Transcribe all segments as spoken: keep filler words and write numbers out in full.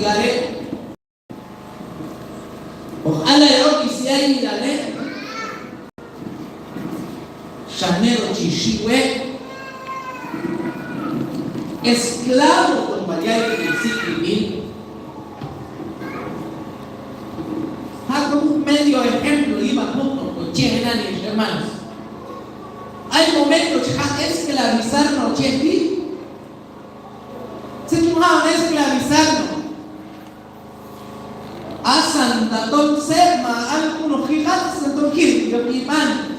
yayilal heb', hoq alay ok syayilal heb', xane' chi xiw heb', esclavo ton wal yayilal sik'lib'il. Ha' como medio ejemplo yib'an jun ko che nani, hermanos. Ay momento chi jaq' esclavizar no' che ti'. Tzet chi jaq'on esclavizar no'. Asan tatol tzet ma algo no jijat, asan tatol jil yo' yib'an.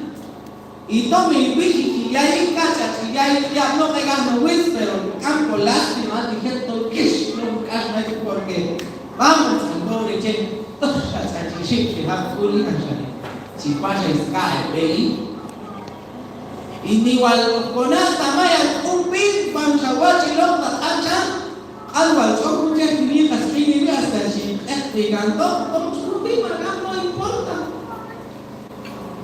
Y tomi wichi chi yayi, kach chi yayi, ya no kay no witz, pero k'am ko lástima ti' jet tol kix no k'ax ma ti', porque vamos, al pobre che, toxa chi xi' chi jaq' k'ul, asan chi pax ay sk'a'eb'eyi. Y ni wal ko na' ta mayal k'umb'i, pan xa watx' chi loq ta q'an cham, q'an wal ch'ok jun chej yuni, qas q'inib'i hasta chi q'eqb'i kantoq, como chi k'umb'i, ma k'am, no importa.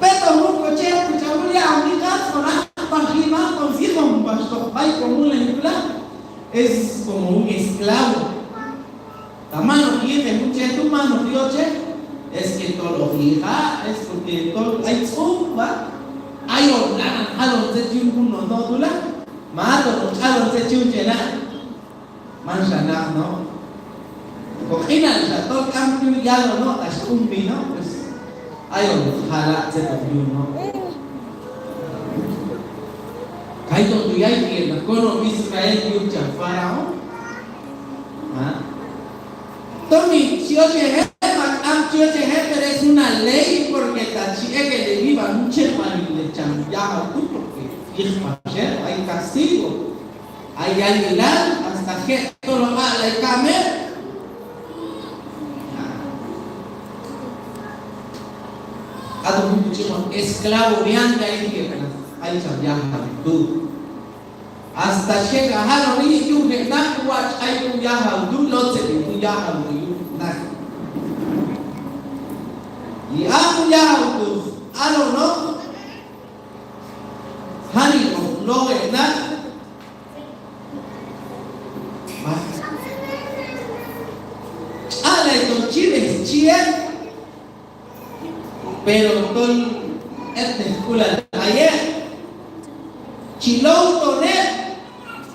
Peto jun ko chej tu' cham yul ya'on, ni qas ko naq pax yib'an, kon sijon pax toq b'ay ko mulnajil tu' la. Es como un esclavo. Ta man hoq yiqej jun chej tu', man hoq yochej, es que tol hoq yiqa', es porque tol ay tz'um b'a, ayon lanan jalon tzet yun jun no' no' tu' la, ma aton hoq ch'alon tzet yun che na', man xa naq no'. Ko q'inal xa tol k'am yun yalon no', ta xk'umb'i no', pues ayon jala' tzet hoq yun no'. Kayton tu' yayji yet naq konob' Israel yuj cham Faraón. ¿Ah? Tomi chi yochej heb' ma k'am chi yochej heb', pero es una ley, porque ta chi ek' heb' yib'an jun chejb'anilej cham yajaw tu', porque yij pax heb', ay castigo, ay yayilal, hasta je' tol hoq aq'lay kam heb'. Aton jun tu' chi jun esclavo, mian yayji heb' naq b'ay cham yajaw tu'. Hasta chi je' jaloni yuj heb' naq watx' ay jun yajaw tu', lotzeb' jun yajaw tu' yuj naq. Y a jun yajaw tu' alonoq, janik'oq low heb' naq. Ch'aq'lay ton chib'ej chi heb'. Pero tol etnejk'ulal b'ay heb'. Chi low ton heb',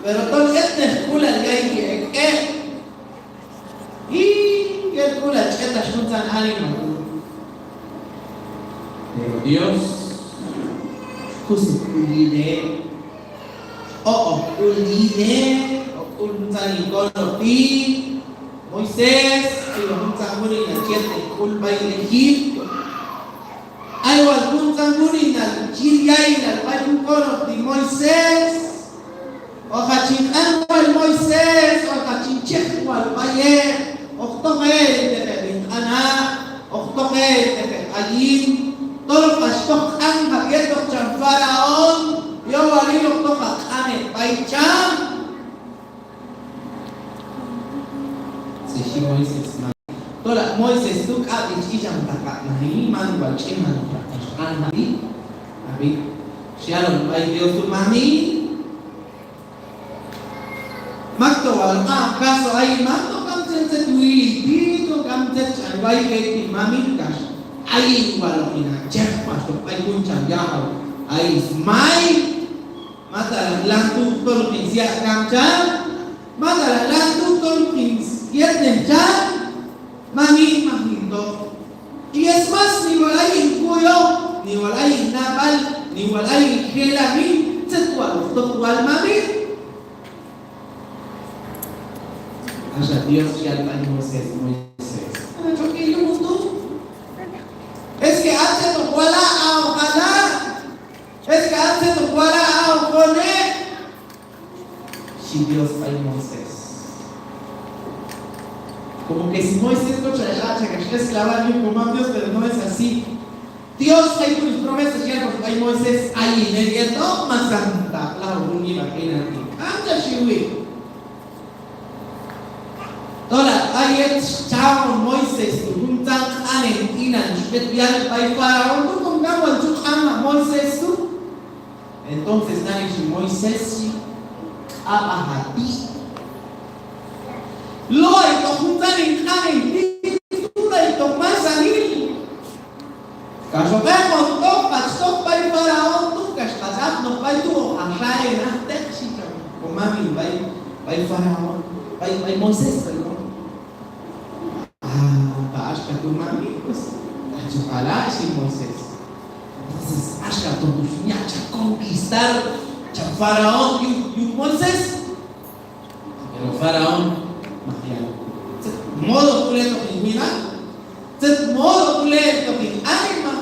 pero tol etnejk'ulal yayji ek' heb'. Y yet k'ulal ch'etax juntzan anima tu'. Pero Dios, kusuk k'ul yin heb'. Oq' k'ul yin heb', oq' k'ul juntzan yin konob' ti'. Moisés, ay wal juntzan wuninal chi yetnej k'ul b'ay Egipto. Ay wal juntzan wuninal chi yil yayilal b'ay jun konob' ti' Moisés. Hoq hach hin q'an wal Moisés, hoq hach hin chej wal b'ay heb', hoq toq heyelteq heb' hin q'anjab', hoq toq heyelteq heb' ayin, tol hoq hach toq q'anjab' yetoq cham Faraón, yowalil hoq toq haq'an heb' b'ay cham. Xhi Moisés, ma. Tol a Moisés tu' k'ab'ich ichamtaq a' nani, man wal ch'imantoq pax q'anjab'i. Ab'i, xyalon b'ay Dios tu', mami. Makto wal a' caso ayin, makto k'am tzet tzet wili ti', to k'am tzet ch'an way kay ti' mami, kax ayin wal hoq hin hach chej paxtoq b'ay jun cham yajaw ayin smay. Matalaj lan tu' tol hoq hin syaq' kam cham, matalaj lan tu' tol hoq hin yetnej cham, mami, maj hin toq. Y es más, ni wal ayin kuyoj, ni wal ayin nab'al, ni wal ayin jelajil, tzet wal hoq toq wal, mami. Axa Dios xyal b'ay Moisés, Moisés, tx'oq il yuj tu'. Es que a tzet hoq wala', a' hoq ala'. Es que a tzet hoq wala', a' hoq one', xhi Dios b'ay Moisés. Como que si Moisés k'ochaj ex aq'chaj ex esclavo yuj komam Dios, pero no es así. Dios ay jun promesa xyal pax b'ay Moisés, ayin el yetoq, masanta plaj jun yib'an q'inal ti'. K'amxa xiwi. Tol a yet xchahon Moisés tu' juntzan q'anej q'inal xb'et yal b'ay Faraón tu', como k'am wal chi q'anjab' Moisés tu'. Entonces nani xhi Moisés, xhi, k'ab'aj a ti'. Loaytoq juntzan b'ay, b'ay Faraón, b'ay, b'ay Moisés, perdón. Ah, ta axka tu' mamin, pues, ta chojala', xhi Moisés. Entonces, axka tu' max ya'chaj conquistar cham Faraón yuj, yuj Moisés. Pero Faraón maj yal. Tzet modo tu' yetoq hin winaq, tzet modo tu' yetoq hin anima.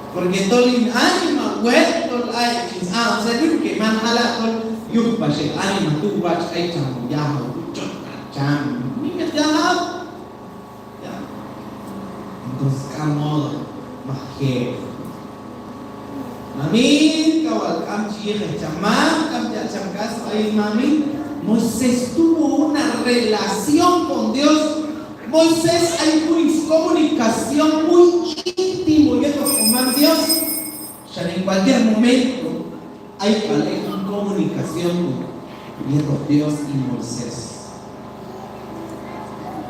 Porque tol hin anima wet tol ay chin sq'an, o sea, yuj que man jala' tol yuj pax heb' anima tu' watx' ay cham yajaw tu' chot cham. Mimeq yajaw. Ya. Entonces, k'am modo, maj je'. Mamin, kaw wal k'am chi yiqej cham mam, k'am chi aq' cham caso, ay mamin. Moisés tuvo una relación con Dios. Moisés ay jun scomunicación muy íntimo yetoq komam Dios. Xan en cualquier momento, ay k'al ek' jun comunicación tu' yetoq Dios y Moisés.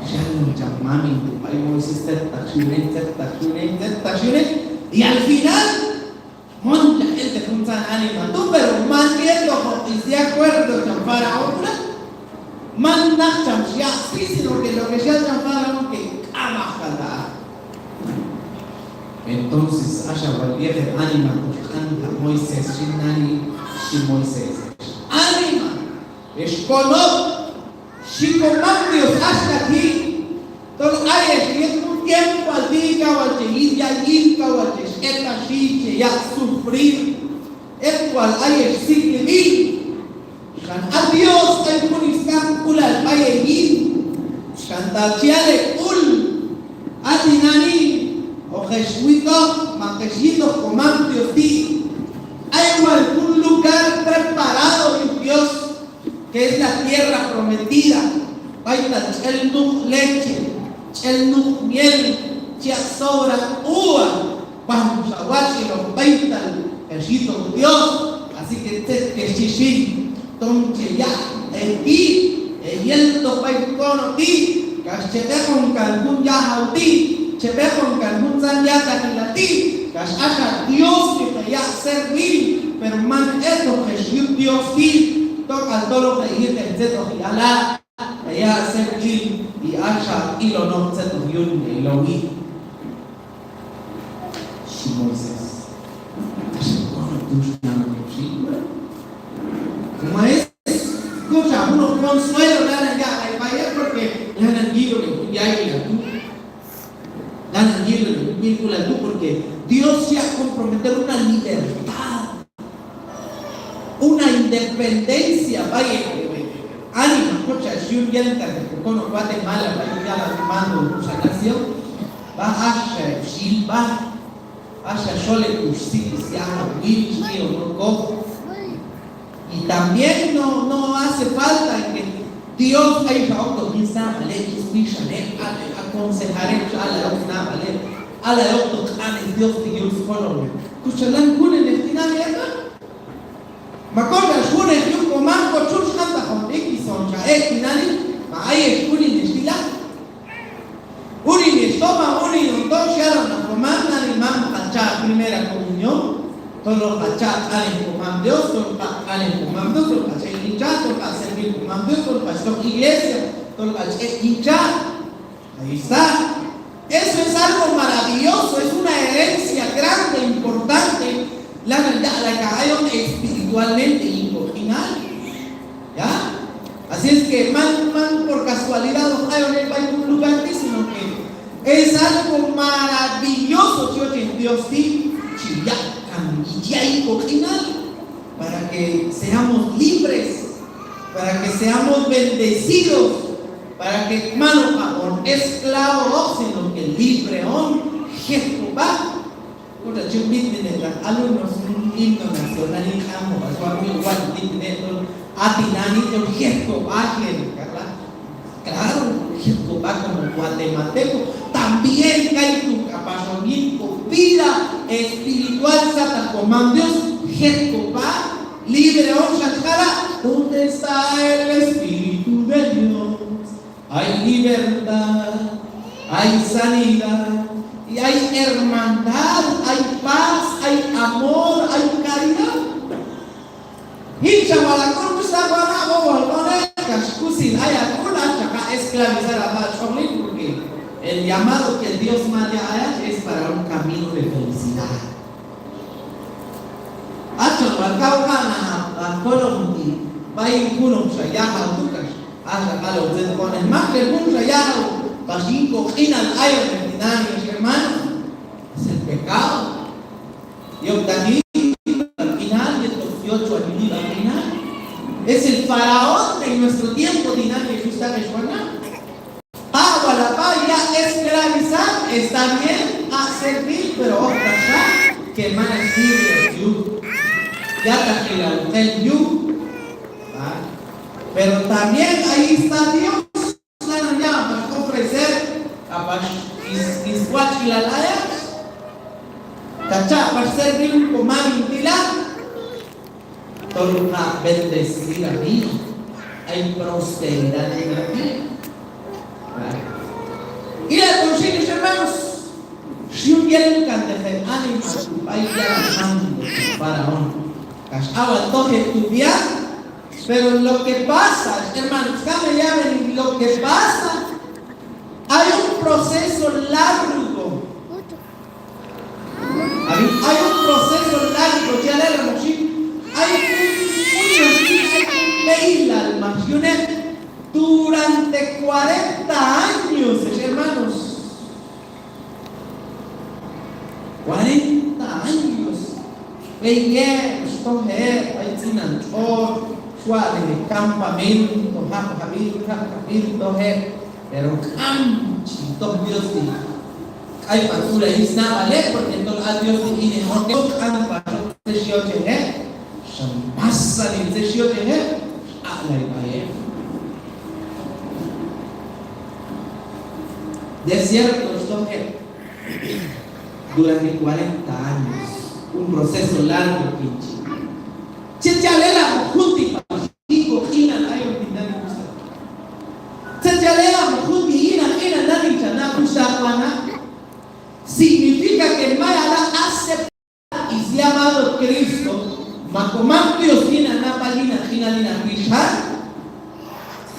Xyalon cham mamin tu' b'ay Moisés tzet ta xyunen, tzet ta xyunen, tzet ta xyunen, y al final, man chach elteq juntzan anima tu', pero man yetoq de acuerdo cham Faraón tu' la. Man naq cham xyaq' sb'i, sino que lo que xyal cham Faraón que k'am aj k'al ta'. Entonces, axa wal yet heb' anima tu' xq'an cham Moisés, xhi nani, xhi Moisés. Anima, ex konob', xhi komam Dios axka ti'. Tol ayex yet jun tiempoal ti' kaw wal che yil yayil, kaw wal chex etaxi, che yaq' sufrir. Ek' wal ayex sik'lib'il. Xan a Dios ay jun sk'ajk'ulal b'ay heyin. Xan ta chi yal hek'ul, a tinani' hoqex witoq, ma hoqex yitoq komam Dios ti'. Ay wal jun lugar preparado yuj Dios, que es la tierra prometida, b'aytal ch'el nuq' leche, ch'el nuq' miel, chi yaq' sobra uva, pan xa watx'iloq b'aytal hex yitoq Dios. Así que tzet kex chi xin, tom che yaq' heyil, heyeltoq b'ay konob' ti', kax che b'eqon kan jun yajaw ti', che b'eqon kan juntzan ya'taqilal ti', kax axa Dios ti' heyaq' servil, pero man etoq hex yut Dios ti', tok'al tol hoq heyiqej tzet hoq yala', heyaq' servil, y axa ilonoq tzet hoq yun helowi. Xhi Moisés. Axa konob' tu' xhi nani, xhi, bueno. Como es, escucha, junoq consuelo lanan yaq'lay b'ay heb', porque lanan yilon jun ya'ilal tu'. Lanan yilon jun ya'ilal tu', porque Dios ya comprometer una libertad, una independencia b'ay heb' anima. Koch ax yun yeltaq heb' konob' Guatemala b'ay yalon mando, esa nación, b'ay axa heb' xyil b'a, axa xol heb' kux sik'is yajawil, xyil honor koj. Y también no, no hace falta que Dios ay xa oktoq yin snab'al heb', yin spixan heb', a, aconsejar heb' xa, alay ok snab'al heb', alay oktoq q'anej Dios ti' yul skolon heb'. Koch xa lan juneneq tinani' heb'. Ma koch xa juneq yuj komam, koch jun xjantaq on ikis on xa ek' tinani', ma ayex unin ex ti' la. Unin ex toma, unin on to xyalon naq komam, nani mam, hoq hach cha' primera comunión, tol hoq hach cha' q'anej komam Dios, tol hoq haq' q'anej komam Dios, tol hoq hach ek' yin cha', tol hoq hach servil komam Dios, tol hoq hach toj iglesia, tol hoq hach ek' yin cha'. Ahí está. Eso es algo maravilloso, es una herencia grande, importante. Lanan yaq'lay k'al ayon espiritualmente yin koq'inal. ¿Ya? Así es que man, man por casualidad hoq ayon ek' b'ay jun lugar ti', sino que es algo maravilloso chi yochej Dios ti' chi yaq' kan, chi yaq' yin koq'inal, para que seamos libres, para que seamos bendecidos, para que man hoq haq'on esclavo, sino que libre hon, jet kob'a. Koch xa chi b'itnen heb' naq alumnos jun himno nacional yin q'anjob'al, xwal jun watx' b'itnen heb' tol a tinani' tol jet kob'a, jet kob'a. Claro, jet kob'a como guatemalteco. También kaytu' k'apax on yin ko vida espiritual sataq komam Dios, jet kob'a, libre hon, xan jala': ¿Dónde está el Espíritu de Dios? Hay libertad, hay sanidad, y hay hermandad, hay paz, hay amor, hay caridad. Jin Xan wal ha k'ul wuxhtaq, wanab', owal, k'onej, kax kusil ay ha k'ul, ax chaq' ha' esclavizar ha b'a tx'oqli, porque el llamado que Dios manda ayach es para un camino de felicidad. Ax chaq' wal kaw ja'naq ha kolom ti' b'ay hin julom xa yajaw tu' kax, ax chaq' alon tzet k'onej, maktxel jun xa yajaw kax yin koq'inal ayon tinani', ex hermano, es el pecado. Yob'taqil, b'ay q'inal, yetoq yochwan yul b'ay q'inal. Es el faraón de nuestro tiempo tinani', ex wuxhtaq, ex wanab'. Ha' wal ha b'a yaq' esclavizar, está bien, ha' servir, pero ojtaq xa que man hach servir yuj. Ya'taqil ha wojel yuj. ¿Ah? Pero también ahí está Dios. Lanan ya'on pax ofrecer, k'apax is, is watx'ilal ayach, ta cha' pax servir jun komam hin ti' la, tol ha' bendecir ha b'i, ay prosperidad yin ha b'i. Ila' ton xin, ex hermanos, xyun yelkantej heb' anima tu' b'ay ya'on mando faraón, kax ha' wal toj heb' tu' b'ian. Pero lo que pasa, hermanos, déjame ya venir, lo que pasa, hay un proceso largo. Ay, hay un proceso largo, ya le lo moxi. Ay un, un, ay un mail al más, y una, durante cuarenta años, hermanos. Cuarenta años. B'ey heb', xtoj heb' b'ay tz'inan tx'otx', xwa'nej heb' campamento, jab'jab'il, jab'jab'il toj heb'. Pero k'am chi toj Dios ti' k'ay b'an k'ulal yin snab'al heb', porque tol a Dios ti' inej ok heb', k'am pax tzet xyochej heb'. Xan masanil tzet xyochej heb', xaq'lay b'ay heb'. Desierto xtoj heb' durante cuarenta años, un proceso largo, kinchi. Tzet yal elapnoq jun ti' pax yin koq'inal ayon tinani', wuxhtaq. Tzet yal elapnoq jun ti' yin ha q'inal nani chana', wuxhtaq, wanab'. Significa que mayal hach aceptar is llamado Cristo, ma komam Dios yin ha nab'al, yin ha q'inal, yin ha pixan.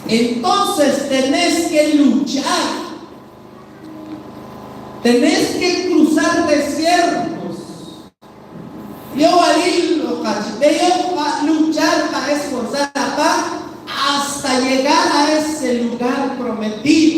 Entonces tenés que luchar. Tenés que cruzar desiertos. Yowalil hoq hach b'eyoq, hoq ha' luchar, hoq ha' esforzar ha b'a hasta llegar a ese lugar prometido.